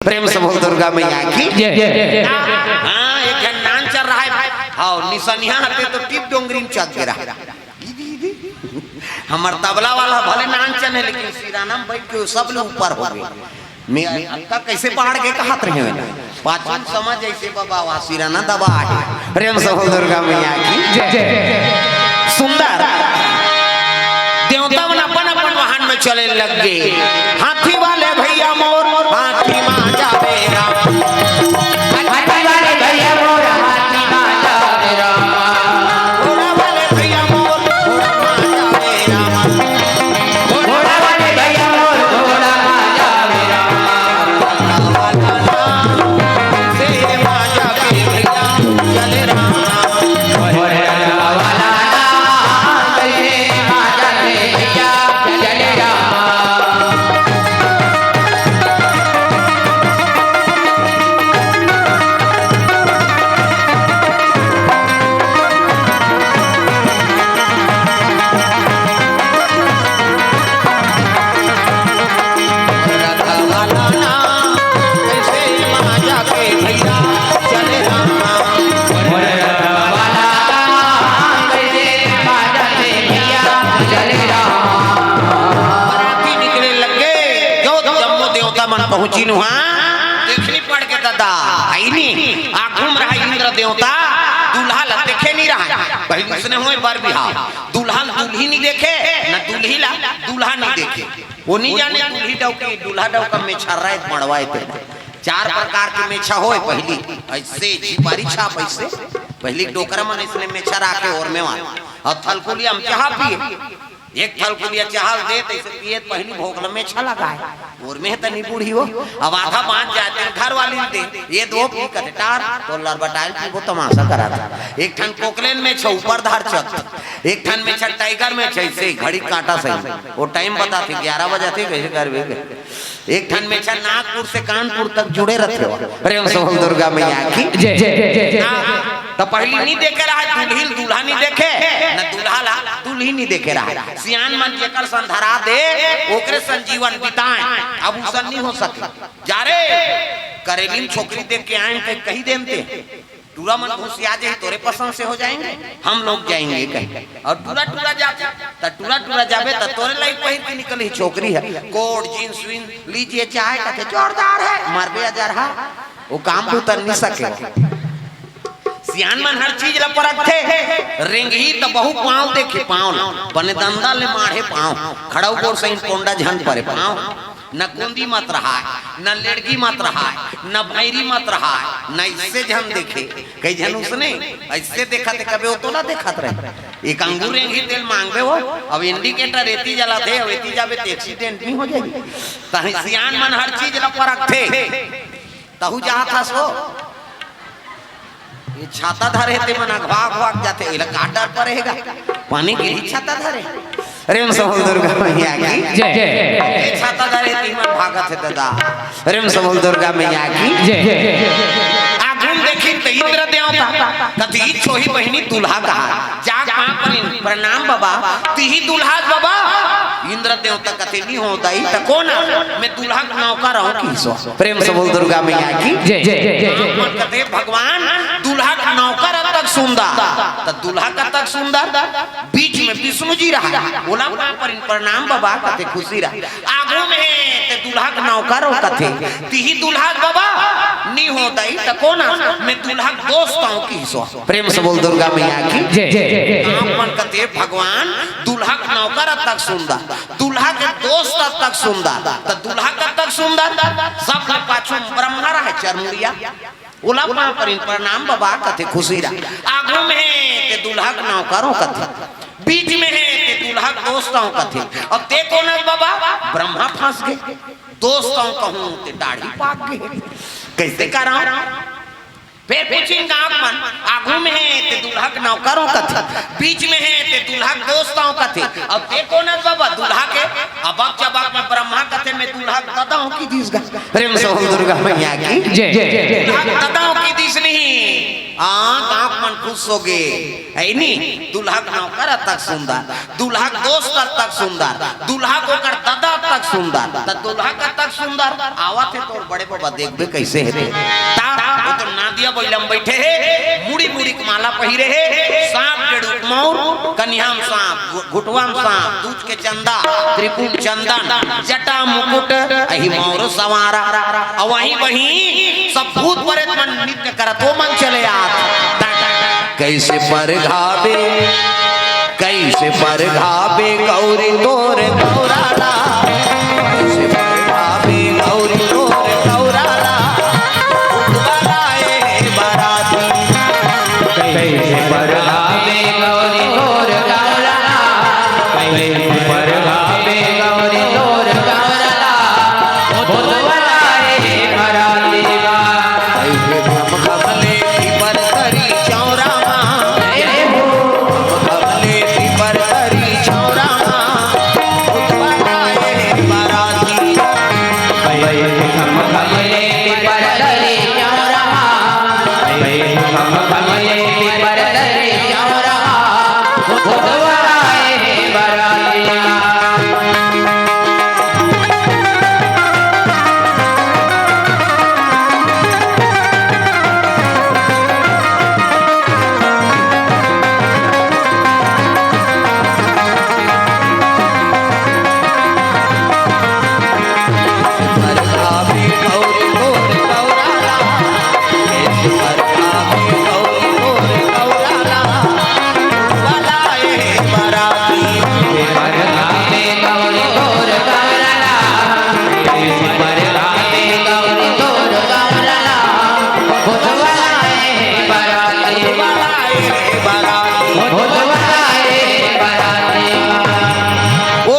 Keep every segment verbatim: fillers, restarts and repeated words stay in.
प्रेम से बोल दुर्गा मैया की जय। हाँ, एक झन नान चल रहा है भाई। हाँ, निसनिया हते तो टिप डोंगरी में चल गे रहा। हमर तबला वाला भले नान चल हे, लेकिन सिराना में बैठ के सब ले ऊपर हो गे। मैं अक्का कैसे पहाड़ के कहत रहे हो? पाछू समझ ऐसे बाबा वा सिराना दबा है। प्रेम से बोल दुर्गा मैया की जय। सुंदर देवता मन अपन अपन वाहन में चले लग गे। हाथी वाले भैया मोर, हाथी मा जावे राम। हाथी वाले भैया मोर, हाथी मा जावे राम। घोड़ा वाले भैया मोर, घोड़ा मा जावे राम। घोड़ा वाले भैया मोर, घोड़ा मा जावे राम। से मा जावे भैया, चले राम। बराती निकले लग गे, जो जम्मो देवता मन पहुंचिन उहाँ, देखनी पड़ गे दादा, हइनी, आगू म रहय इंद्र देवता, दूल्हा ला देखे नइ रहय, पहिली उसने होय बर बिहाव, दूल्हा ला दूल्ही नइ देखे, न दूल्ही ला दूल्हा नइ देखे, वो नइ जाने दूल्ही डउकी, दूल्हा डउका मेछा रहय, मड़वा हे ते। चार प्रकार के मेछा होय, पहिली अइसे झिपारी छाप अइसे, पहिली डोकरा मन अइसने मेछा राखे ओरमे वाला, अउ थलकुलिया म चाहा पिए, एक थलकुलिया चाहा ल दे, तइसे पिए त पहिली भोग ल मेछा लगाय, ओरमे त नइ बूड़ही हो, अब आधा बाँच जाय त घर वाली ल दे, ये दो पी कथे टार, तो लरबटाय ल पीबो तमासा करा था। एक ठन कोकलेन मेछा ऊपर धार चक, एक ठन मेछा टाइगर मेछा अइसे घड़ी काटा सही, वो टाइम बताथे ग्यारह बजाथे, कइसे करबे? एक ठन मेछा नागपुर से कानपुर तक जुड़े रथे। प्रेम से बोल दुर्गा मैया की जय। त पहिली नइ देखे रहय, दूल्ही ल दूल्हा नइ देखे, न दूल्हा ला दूल्ही नइ देखे रहय। सियान मन जेकर सन धरा दे, ओकरे सन जीवन बिताय। अब उसन नइ हो सके। जा रे, करेली म छोकरी देख के आय हन, कहि देन ते। टूरा मन घुसिया जाही, तोरे पसंद से हो जाएंगे, हम लोग जाएंगे कहे। अउ टूरा टूरा जाबे, त टूरा टूरा जाबे, त तोरे लाइक पहिर के निकलही, छोकरी हे, कोट, जींस, वींस, लीजिए चाय, कथे, "जोरदार है, मरबे अजरहा।" वो काम उतर नइ सके। सियान मन हर चीज ला परखथे, रेंगही त बहु पाँव देखे, पाँव ला, बने दंदा ले माढ़े पाँव, खड़ऊ गोड़ सही पोंडा झन परे पाँव। न कुंदी मत रहय, न लेड़गी मत रहय, न भैरी मत रहय, न अइसे झन देखे। कई झन उसने अइसे देखत हे, कबे वो तोला देखत रहे। एक अंगूर रेंगही तेल मांगबे वो, अब indicator एती जलत हे, अब एती जाबे त accident नइ हो जाही। तहीं सियान मन हर चीज ला परखथे। तहू जात हस वो? ये छाता धरे हे, ते मन अघवा अघवा के जाथे, एला का डर परे हे गा? पानी गिरही छाता धरे। प्रेम से बोल दुर्गा मैया की जय। ये छाता धरे हे, ते मन भागत हे दादा। प्रेम से बोल दुर्गा मैया की जय। आगू म देखिन त इंद्र देवता, कथे, "छोही बहिनी दूल्हा कहा, जा पाँव परी प्रणाम बाबा, तिही दूल्हा बाबा।" इंद्र देवता कथे, "नइ हो दाई, त कोन आ? मैं दूल्हा के नौकर हूँ," किहिस। प्रेम से बोल दुर्गा मैया की जय। आप मन कथे, "भगवान, दूल्हा के नौकर अतक सुंदर, त दूल्हा कतक सुंदर?" बीच में विष्णु जी रहा, ओला पाँव परी प्रणाम बाबा, कथे, "खुशी रहा।" आगू में ते दूल्हा के नौकर हो, कथे, "तिही दूल्हा बाबा।" "नइ हो दाई, त कोन आ? मैं दूल्हा के दोस्त हूँ," किहिस। प्रेम से बोल दुर्गा मैया की जय। आप मन कथे, "भगवान, दूल्हा के नौकर अतक सुंदर, दूल्हा के दोस्त अतक सुंदर, त दूल्हा कतक सुंदर?" सब ला पाछू म ब्रह्मा रहे चरमुड़िया, ओला पाँव परी प्रणाम बाबा, कथे, "खुशी रहा।" आगू में हे ते दूल्हा के नौकर हो, कथे, बीच में हे ते दूल्हा के दोस्त हो, कथे, अउ ते कोन अस बाबा? ब्रह्मा फंस गे, दोस्त हो कहूँ ते दाढ़ी पाक गे, कइसे करँव? फेर पूछिन गाँव मन, आगू में हे ते दूल्हा के नौकर हो, कथे, बीच में हे ते दूल्हा के दोस्त हो, कथे, अउ ते कोन अस बाबा? दूल्हा के अबक चबक में ब्रह्मा कथे, "मैं दूल्हा के ददा हूँ," किहिस गा। प्रेम से बोल दुर्गा मैया की जय। "दूल्हा के ददा हूँ," किहिस नहीं, हाँ, गाँव मन खुश हो गे। है नी? दूल्हा के नौकर अतक सुंदर, दूल्हा के दोस्त अतक सुंदर, दूल्हा के ओकर ददा अतक सुंदर, त दूल्हा के अतक सुंदर आवत हे तोर बड़े बबा, देखबे कइसे हे ते। ता, वो तो नादिया बइला म बइठे हे, मुड़ी मुड़ी के माला पहिरे हे, साँप डेढ़ उक मउर, कनिहा म साँप, घुटवा म साँप, दूज के चंदा, त्रिपुल चंदन, जटा मुकुट, अही मउर संवारा। अउ वहीं वहीं सब भूत प्रेत मन नृत्य करत ओ मन चले आत। कइसे परघाबे, कइसे परघाबे गौरी तोर गौरा ला, कइसे परघाबे गौरी तोर गौरा ला, उठवा लाए बराती। कइसे परघाबे गौरी तोर गौरा ला, कइसे परघाबे गौरी तोर गौरा ला, उठवा लाए बराती। कइसे खम खम ले पीपर तरी चौरा मा, खम खम ले पीपर तरी चौरा मा, उठवा लाए बराती। कइसे खम खम ले पीपर तरी चौरा मा, कइसे खम खम ले पीपर तरी चौरा मा, उठवा लाए बराती। ओ,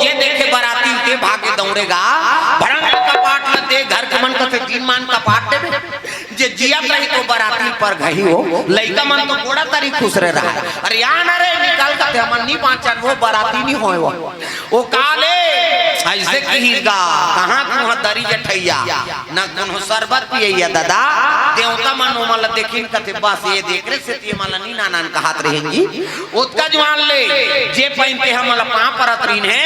जे देखे बराती ते भागे दौड़ेगा, भरंग कपाट ल दे, घर के मन कथे दिन मान कपाट देबे। जे जियत रही तो बराती परघाही हो, लइका मन तो गोड़ा तरी खुसरे रहय। अरे आ ना रे, निकल कथे हमन नी बाँचन, वो बराती नी होय वो। ओ काले, अइसे किहिस गा, कहाँ तुँहर दरी जठइया, न कोनो सरबत पियइया ददा, देवता मन ओमन ल देखिन कथे, बस ये देख रे, सेती एमन ल नी नानन कहत रहेन जी। ओतका जुवार ले, जे पहिन ते हमन ल पाँव परत रहिन हे,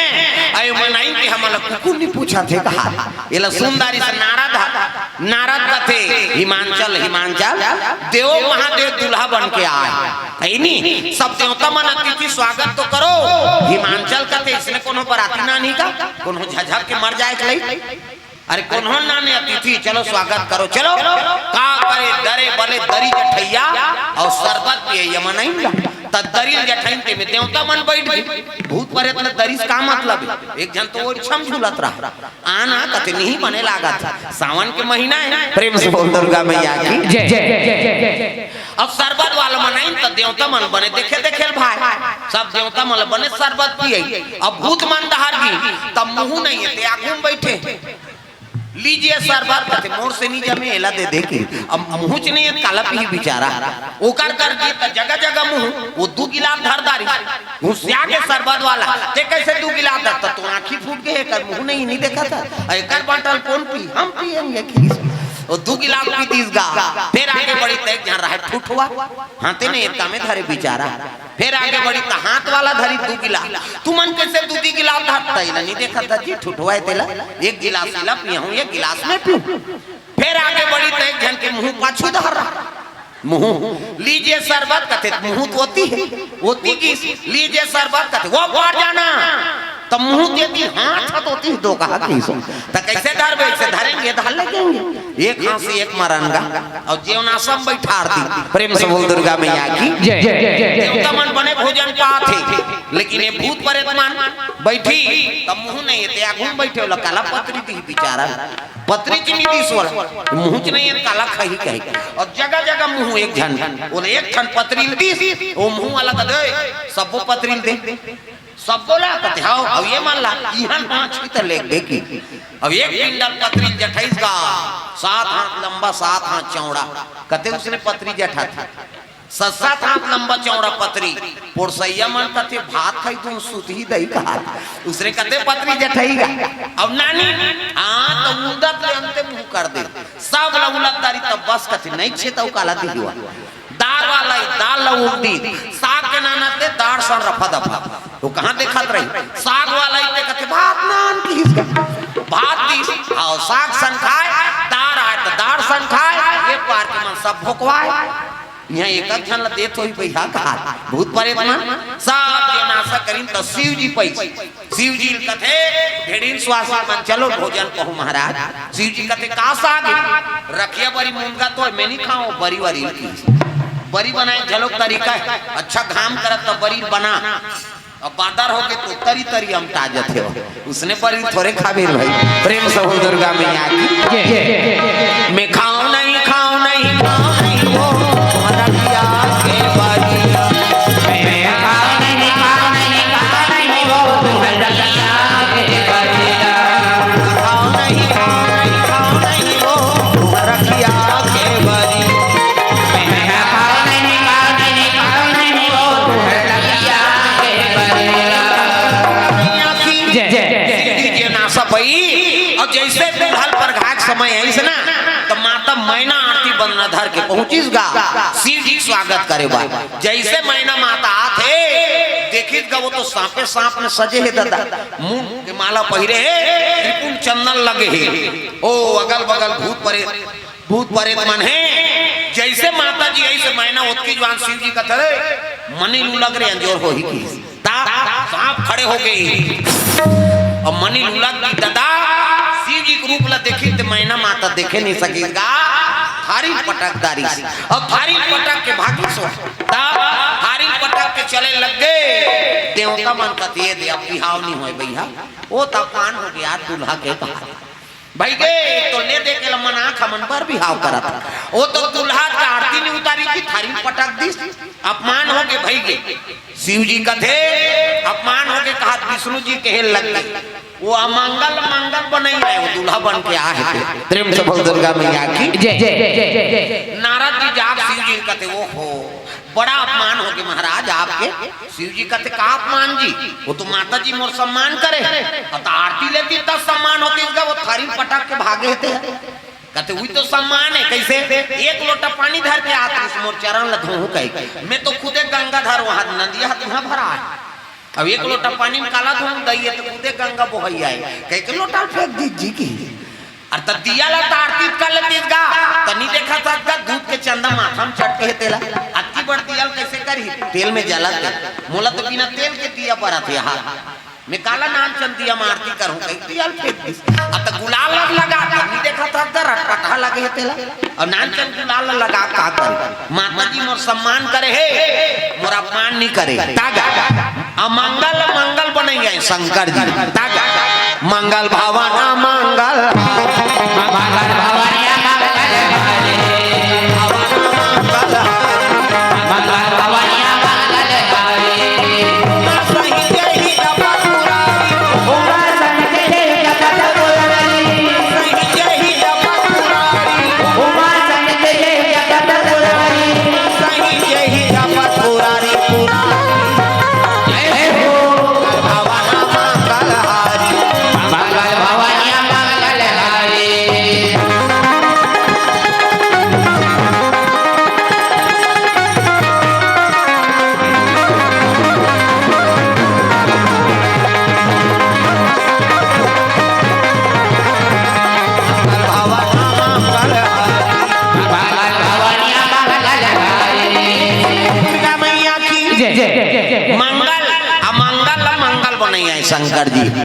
अउ मनइन ते हमन ल कुकुर नी पूछत हे कहत। एला सुनदारी से नारद ह नारद कथे, हिमांचल, हिमांचल, देव महादेव दूल्हा बन के आय। है नी? सब देवता मन अतिथि स्वागत तो करो। हिमांचल कथे, इसने कोनो बराती नानी का? कोनो झझक के मर जाए के लई? अरे कोनो नाने अतिथि, चलो स्वागत करो, चलो। का करे, दरे बले दरी जठइया अउ सरबत पियइया मनइन ला। त दरी जठइन ते में देवता मन बइठ गे। भूत प्रेत ल दरी से का मतलब हे? एक झन तो ओइठम झूलत रहा। आना कथे नहीं बने लागत हे। सावन के महीना हे। प्रेम से बोल दुर्गा मैया की जय। अब सरबत वाला मनइन त देवता मन बने देखे देखे ल भाई। सब देवता मन बने सरबत पियई। अब भूत मन डहर गे, तब मुँह नहीं हे ते आगू म बइठे। लीजिए सरबत कथे, मोर से नहीं जमे, एला दे दे के। अब मुँह च नहीं हे, काला पीही बिचारा। ओकर कर दी त जगह जगह मुँह, वो दू गिलास धर डारी। घुसिया के सरबत वाला, ते कइसे दू गिलास धर, त तोर आँखी फूट गे, एकर मुँह नहीं, नहीं देखत हे। अउ एकर बाँटल कोन पी? हम पियन ये खीस। वो दू गिलास पी दिस गा। फेर आगे बढ़ी त एक झन रहे ठुठवा। हाँ, ते नहीं, एतका में धरे बिचारा। फेर आगे बढ़ी त हाथ वाला धरी दू गिलास। तुमन कइसे दू दी गिलास धरत हे? एला नहीं देखत हे जी, ठुठवा हे तेला। एक गिलास एला पियहूँ, एक गिलास मैं पीहूँ। फेर आगे बढ़ी त एक झन के मुँह पाछू धर रहा। मुँह, लीजिए सरबत कथे, मुँह तो ओती हे, ओती गिस, लीजिए सरबत कथे, वो पार जाना। त मुँह देती, हाथ तो ओती हे, दो कहा गिस। त कइसे धरबे? अइसे धरेंगे, धर लेंगे। एक हाथ से एक मरन गा, अउ जेवनासम बइठार दी। प्रेम से बोल दुर्गा मैया की जय। देवता मन बने भोजन पात हे, लेकिन ये भूत प्रेत मन बइठी, त मुँह नहीं हे ते आगू म बइठे, ओला काला पतरी दी बिचारा। पतरी च नी दिस ओला, मुँह च नहीं हे, काला खाही कहे। अउ जगह जगह मुँह, एक झन, ओला एक ठन पतरी ल दिस, ओ मुँह वाला कथे, "सबो पतरी ल दे।" सबो ला कथे, "हव, अउ ये मन ला?" "इहन पाँच ही त लेगबे की।" अब एक पिंडल पतरी ल जठइस गा, सात हाथ लंबा, सात हाथ चौड़ा, कथे उसने पतरी जठाथे। सात सात हाथ लंबा चौड़ा पतरी। पोरसइया मन कथे, "भात खाई तुम सुतही दई कहा।" उसने कथे पतरी जठई गा। अब नानी, हाँ, त उलदत ले अंते मुँह कर दे। सब ल उलद डारी तब बस कथे, "नहीं छे त काला दिही वा।" वाला ही दाल ला उल्टी, साग के नाना ते दार सन रफा दफा। तो कहाँ देखत रही? साग वाला ही ते कथे, "भात नान किहिस का? भात दिस, आओ साग सन खाए, दार आए तो दार सन खाए, ये पार के मन सब भोकवाए।" यहाँ एक झन ला देत होही भैया का हाथ। भूत प्रेत मन सब जेन आशा करिन त शिव जी पैस। शिव जी कथे, "भेड़िन सुवासिन मन, चलो भोजन कहूँ महाराज।" शिव जी कथे, "का साग हे?" "रखिया बरी मुनगा तो मैं नहीं खाऊं, बरी वरी की।" बरी बनाए घलो तरीका हे, अच्छा घाम करत त बरी बना, अब बादर होके तो तरी तरी अमटा जथे हो, उसने बरी थोरे खाबे भाई। प्रेम से बोल दुर्गा मैया की। जय। मैं खाऊं नहीं, खाऊं नहीं, खाऊं नहीं वो रखिया के बरी। मैं खाऊं नहीं, खाऊं नहीं, खाऊं नहीं वो रखिया के बरी। खाऊं नहीं, खाऊं नहीं, खाऊं नहीं वो रखिया के बरी। मैं खाऊं नहीं, खाऊं नहीं, खाऊं नहीं वो रखिया के बरी। जय। जय। दीजिए ना सब भाई। और जैसे दूल्हा ल परघाए के समय आइस ना, तो माता मैना आरती बंदना धर के पहुंचिस गा शिव जी के स्वागत करे बर। जैसे मैना माता आथे, देखिस गा वो तो सांपे सांप में सजे हे दादा, मुंड के माला पहिरे हे, त्रिपुंड चंदन लगे हे, ओ अगल बगल भूत प्रेत, भूत प्रेत मन हे। जैसे माता जी आइस मैना ओतकी जुवार शिव जी कथे, "रे, मनी लुलग रे, अंजोर होही" किहिस। ता सांप खड़े हो गे। अब मनी लुलग गे दादा, शिव जी के रूप ला देखिस त मैना माता देखे नहीं सकिस गा, थारी पटक डारिस। अब थारी पटक के भागिस। ता थारी पटक के चले लग गे। देवता मन कथे, "दे, अब बिहाव नहीं होय भैया, ओ त अपमान हो गे दूल्हा के बाद।" भई गे, तो ले दे के ल मन आँख मन बर बिहाव करत। ओ तो दूल्हा के आरती नहीं उतारिस कि थारी पटक दिस, अपमान हो गे भई गे। शिव जी कथे, अपमान हो गे कहत विष्णु जी कहे लग गे, "वो अमंगल मंगल बनई आए, वो दूल्हा बन के आहे।" प्रेम से बोल दुर्गा मैया की। जय। नारद जी जाके शिव जी कथे, "ओहो, बड़ा अपमान हो गे महाराज आपके।" शिव जी कथे, "का अपमान जी? वो तो माता जी मोर सम्मान करे, अब तो आरती लेतिस त सम्मान होतिस गा, वो थारी पटक के भागे हे ते।" कथे, "उही तो सम्मान हे।" "कैसे?" "एक लोटा पानी धर के आत रिहिस, मोर चरण ल धोहूं कहिके। मैं तो खुदे गंगा धरों, वहां नदिया ह तिहां भरा हे। अब एक लोटा पानी में काला धोहूं, दई हे तो खुदे गंगा बोहई आए।" कहिके लोटा ल फेंक दिस जी की। अरे त दिया ला त आरती कर लेतिस गा, त नहीं देखत हस गा, दूध के चंदा माथा में चटके हे तेला। अतकी बड़ दिया ल कैसे करही? तेल में जलत हे। मोला तो बिना तेल के दिया बरत हे। मैं काला नानचन दिया म आरती करहूं, कहिके दिया ल फेंक दिस। अब त गुलाल ल लगा, त नहीं देखत हस गा, रटपटहा लगे हे तेला। अब नानचन गुलाल ल लगा का करी? माता जी मोर सम्मान करे हे, मोर अपमान नहीं करे। तागा अमंगल मंगल बनई आए शंकर जी। तागा मंगल भवन अमंगल। मंगल भवन अमंगल। मंगल भवन अमंगल। दुर्गा मैया की जय। मंगल अमंगल ला मंगल बनई आए शंकर जी।